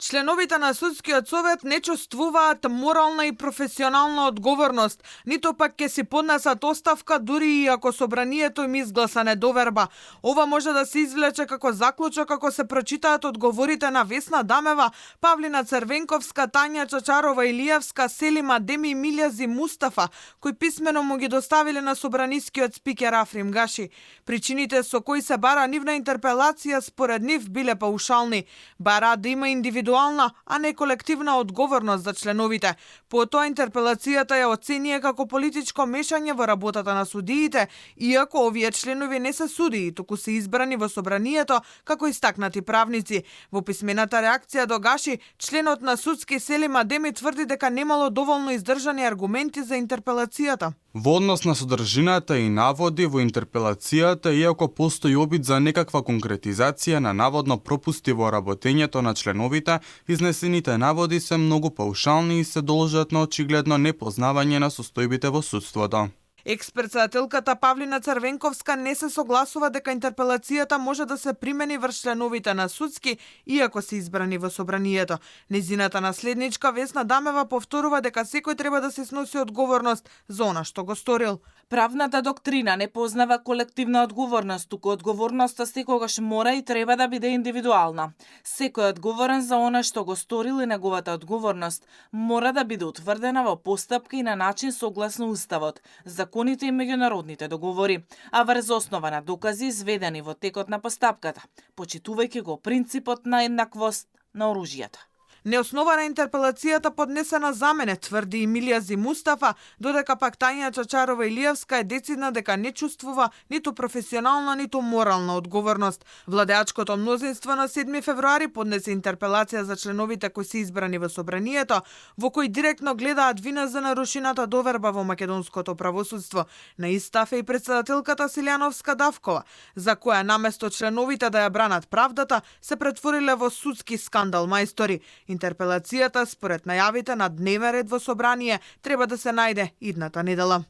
Членовите на судскиот совет не чувствуваат морална и професионална одговорност, ниту пак ќе си поднесат оставка дури и ако собранието им изгласа недоверба. Ова може да се извлече како заклучок ако се прочитаат одговорите на Весна Дамева, Павлина Црвенковска, Тања Чачарова Илиевска, Селима Деми и Милјази Мустафа, кои писмено му ги доставиле на собранискиот спикер Африм Гаши. Причините со кои се бара нивна интерпелација според нив биле паушални. Бара да има индивидуална, а не колективна одговорност за членовите. Потоа интерпелацијата ја оценија како политичко мешање во работата на судиите, иако овие членови не се судии, туку се избрани во собранието како истакнати правници. Во писмената реакција до Гаши, членот на судски Селима Деми тврди дека немало доволно издржани аргументи за интерпелацијата. Во однос на содржината и наводи во интерпелацијата, иако постои обид за некаква конкретизација на наводно пропусти во работењето на членовите, изнесените наводи се многу паушални и се должат на очигледно непознавање на состојбите во судството. Екс-претседателката Павлина Црвенковска не се согласува дека интерпелацијата може да се примени врз членовите на судски, иако се избрани во собранието. Незината наследничка Весна Дамева повторува дека секој треба да се сноси одговорност за она што го сторил. Правната доктрина не познава колективна одговорност, туку одговорноста секогаш мора и треба да биде индивидуална. Секој одговорен за она што го сторил и неговата одговорност мора да биде утврдена во постапка и на начин согласно уставот, законите и меѓународните договори, а врз основа на докази изведени во текот на постапката, почитувајќи го принципот на еднаквост на оружјата. Неоснована интерпелацијата поднесена за мене, тврди и Милјази Мустафа, додека пак Тања Чачарова Илиевска е децидна дека не чувствува ниту професионална, ниту морална одговорност. Владеачкото мнозинство на 7 февруари поднесе интерпелација за членовите кои се избрани во собранието, во кои директно гледаат вина за нарушената доверба во македонското правосудство. На истав е и претседателката Силјановска Давкова, за која наместо членовите да ја бранат правдата, се претвориле во судски скандал мајстори. Интерпелацијата, според најавите на дневен ред во собрание, треба да се најде идната недела.